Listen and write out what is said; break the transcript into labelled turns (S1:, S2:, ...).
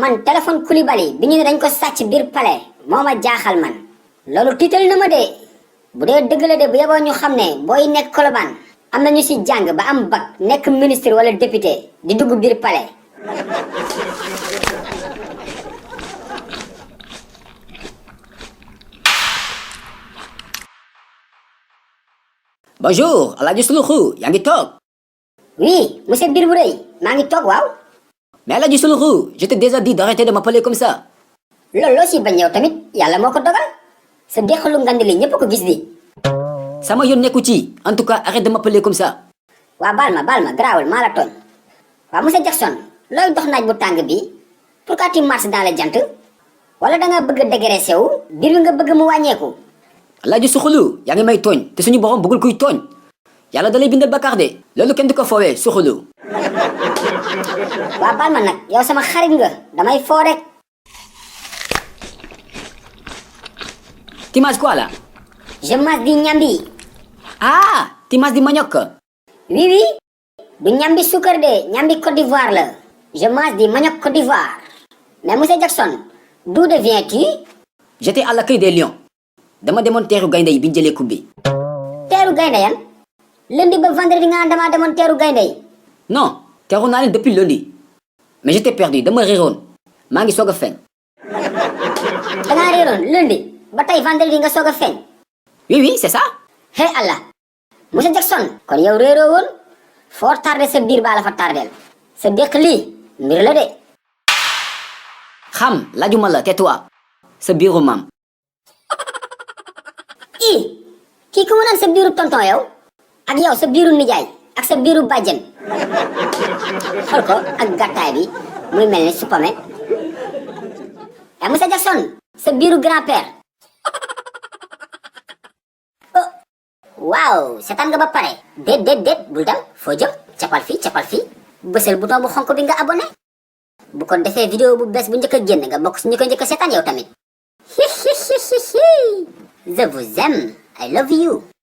S1: man téléphone Koulibaly bi ñu ne dañ ko sàcc biir palais moo ma jaaxal man loolu tiital na ma de bu dee dëgg la de bu yeboo ñu xam ne booy nekk Colobane am na ñu si jàng ba am bac nekk ministre wala député di dugg biir palais.
S2: Bonjour, Alaaji Suluxu, yaa ngi toog.
S1: Oui, monsieur biir bu rëy maa ngi toog waaw.
S2: Mais Alaaji Suluxu, je t'ai déjà dit d'arrêter de m'appeler comme ça.
S1: loolu loo si bañ yow tamit yàlla moo ko dogal sa deqalu ngand li ñëpp ko gis di.
S2: Sama yoon nekku ci, en tout cas arrête de m'appeler comme ça.
S1: waa baal ma garaawul maa la tooñ. waa monsieur Jackson looy dox naaj bu tàng bi pourquoi tu marches dans le jant wala da nga bëgg a dégraisser wu biir bi nga bëgg mu wàññeeku.
S2: Alaaji Suxulu, yaa ngi may tooñ te suñu borom bëggul kuy tooñ. Yàlla dalay bindal bakkaar de loolu kenn du ko foowee Suxulu.
S1: waa baal ma nag yow sama xarit nga damay foo rek.
S2: Tu manges quoi là?
S1: je mange di ñambi.
S2: Ah, tu manges du manioc.
S1: oui du ñambi suukar de ñambi Côte d'Ivoire la. je mange di manioc Côte d'Ivoire. mais monsieur Jackson d'où viens-tu?
S2: J'étais à l'accueil des lions. Dama demoon teeru gaynde yi bi ñu jëlee coupe bi.
S1: teeru gaynde yan lundi ba vendredi nga dama demoon teeru gaynde yi.
S2: Non, teeru naa leen depuis lundi. Mais j'étais perdu, dama réeroon. maa ngi soog a feeñ.
S1: dangaa réeroon lundi ba tey vendredi nga soog a feeñ.
S2: Oui, c'est ça.
S1: hey Allah monsieur Jackson kon yow réeroo woon foo tardé sa biir baa la fa tardeel sa dëkk lii mbir la de.
S2: Xam laajuma la tais-toi sa biiru maam.
S1: kii ku mu naan sa biiru tonton yow ak yow sa biiru nijaay ak sa biiru bàjjen xool ko ak gàttaay bi muy mel ni supame. monsieur Jackson sa biiru grand-père. oh waaw seetaan nga ba pare déet bul dem foo jëm capal fii bësal bouton bu xonk bi nga abonné bu ko defee vidéo bu bees bu njëkk a génn nga bokk si ñu ko njëkk a seetaan yow tamit. je vous aime I love you.